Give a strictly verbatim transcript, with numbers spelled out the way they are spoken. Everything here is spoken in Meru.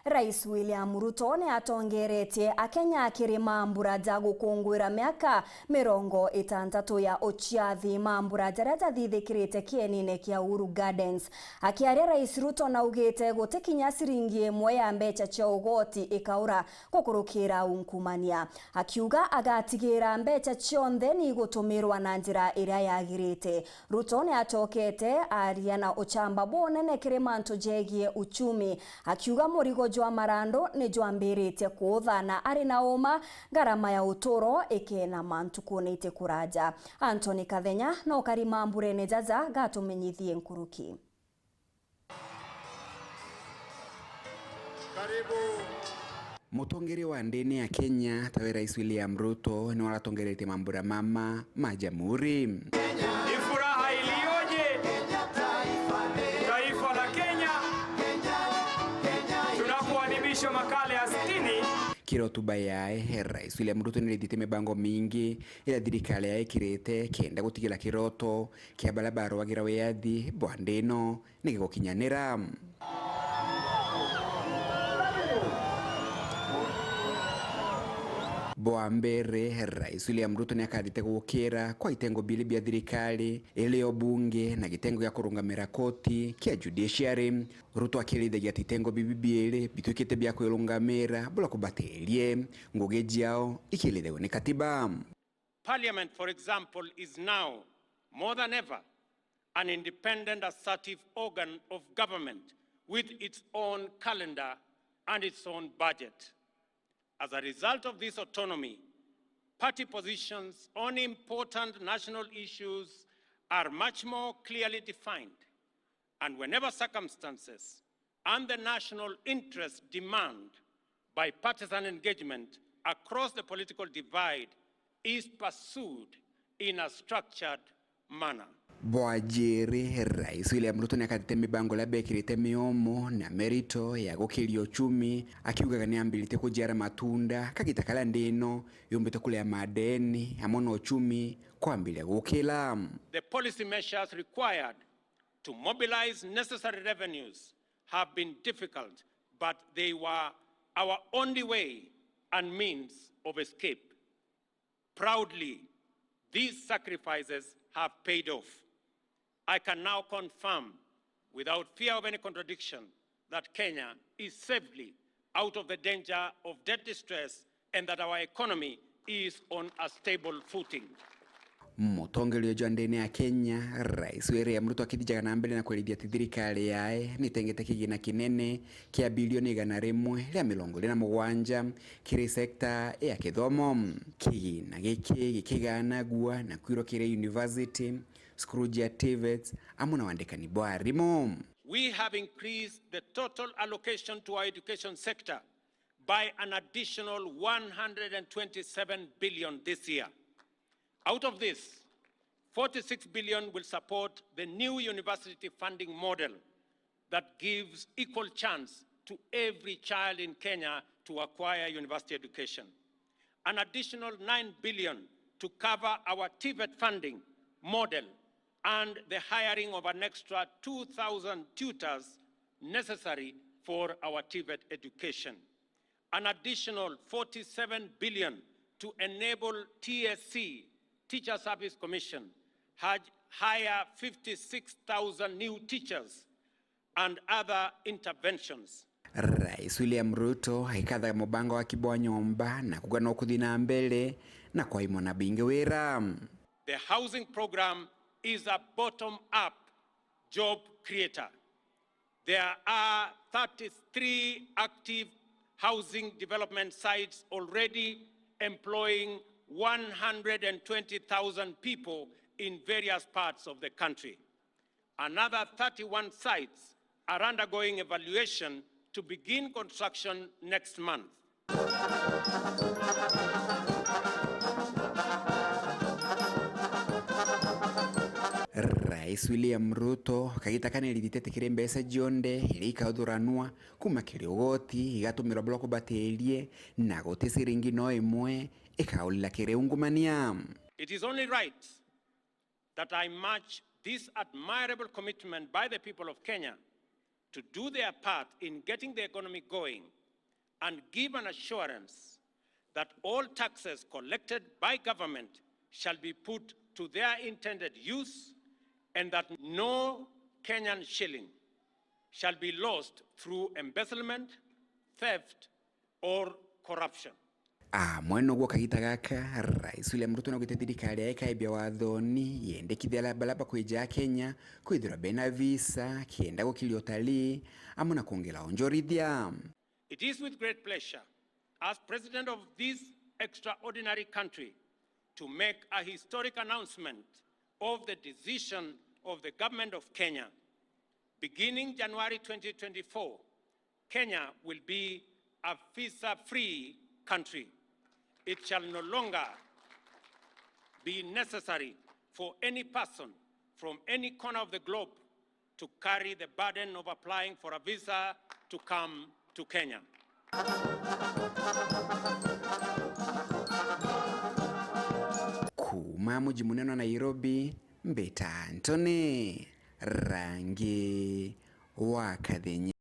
Rais William Ruto ni atongeretie Akenya kiri mambura ja gukunguira miaka mirongo itantatu ya uciathi, mambura jaria jathithikirite kienine kia Uhuru Gardens. Akiaria, Rais Ruto naugite guti kinya ciringi imwe ya mbeca cia ugoti ikaura gukurukira unkumania, akiuga agatigira mbeca cionthe ni igutumirwa na njira iria yagirite. Ruto ni acokete aria na uchamba bunene kiri mantu jegie uchumi, akiuga murigo jwa marandu ni jwambiritie kuutha na ari na uma ngarama ya uturo ikeenama ntukune iti kuraja. Anthony Kathenya no kari mamburene jaja gatumenyithie nkuruki. Karibu. Mutongeria wa ndene ya Kenya, tawe Rais William Ruto, niwe aratongeretie mambura mama ma jamhuri. Ni furaha iliyoje, taifa la Kenya, tunapoadhimisha makala ya sitini. Kiri hotuba yae, Rais William Ruto ni arithite mibango mingi iria thirikari yae ikirite kenda gutigira kiroto kia baria barwagira wiyathi bwa nthi ino ni gigukinyanira. Bwa mbere, Rais William Ruto ni akathite gukira kwa itengo biiri bia thirikari, irio bunge na gitengo gia kurungamira koti kia judiciary. Ruto akirithagia ati itengo bibi biiri bitwikite bia kwirungamira buria kubatirie ngugi ciao ikirithagua ni katiba. Parliament, for example, is now, more than ever, an independent, assertive organ of government with its own calendar and its own budget. As a result of this autonomy, party positions on important national issues are much more clearly defined, and whenever circumstances and the national interest demand, bipartisan engagement across the political divide is pursued in a structured manner. Bwa jiri, Rais William Ruto ni akatite mibango iria bekirite miomo na merito ya gukiria uchumi, akiugaga ni ambiritie kujiara matunda kagita karia nthi ino yumbite kuria madeni amwe na uchumi kwambiria gukira. The policy measures required to mobilize necessary revenues have been difficult, but they were our only way and means of escape. Proudly, these sacrifices have paid off. I can now confirm, without fear of any contradiction, that Kenya is safely out of the danger of debt distress and that our economy is on a stable footing. Mutongeria jwa ndene ya Kenya, Rais William Ruto akithijaga na mbere na kwerithia ati thirikari yae ni itengete kigina kinene kia bilioni igana rimwe ria mirongo iri na mugwanja kiri sekta ya kithomo. Kigina giki gikiganagua na kwirwa kiri university, cukuru cia TVETs, amwe na wandikani bwa arimu. We have increased the total allocation to our education sector by an additional one hundred and twenty-seven billion this year. Out of this, forty-six billion will support the new university funding model that gives equal chance to every child in Kenya to acquire university education. An additional nine billion to cover our TVET funding model and the hiring of an extra two thousand tutors necessary for our TVET education. An additional forty-seven billion to enable TSC, Teacher Service Commission, haj-, hire fifty-six thousand new teachers and other interventions. Rais William Ruto agikatha mubango wa Kibwa Nyomba na kuga no kuthi na mbere na kwaimwa na bingi wira. The housing program is a bottom-up job creator. There are thirty-three active housing development sites already employing one hundred and twenty thousand people in various parts of the country. Another thirty-one sites are undergoing evaluation to begin construction next month. Rais William Ruto kagita kani ritite kiri mbeca cionthe iria ikauthuranwa kuma kiri ugoti igatumirwa bura kubatirie, na guti ciringi no imwe ikaurira kiri ungumania. It is only right that I match this admirable commitment by the people of Kenya to do their part in getting the economy going and give an assurance that all taxes collected by government shall be put to their intended use and that no Kenyan shilling shall be lost through embezzlement, theft, or corruption. Amwe noguo kagita gaka, Rais William Ruto naugite thirikari yae ikaibia wathoni yendekithia ala bala bakwija Kenya kwithirwa bena visa kenda gukiria utalii amwe na kwongera onjorithia. It is with great pleasure, as President of this extraordinary country, to make a historic announcement of the decision of the Government of Kenya. Beginning January twenty twenty-four, Kenya will be a visa-free country. It shall no longer be necessary for any person from any corner of the globe to carry the burden of applying for a visa to come to Kenya. Kuuma muji munene wa Nairobi, mbita Anthony Rangi wa Kathenya.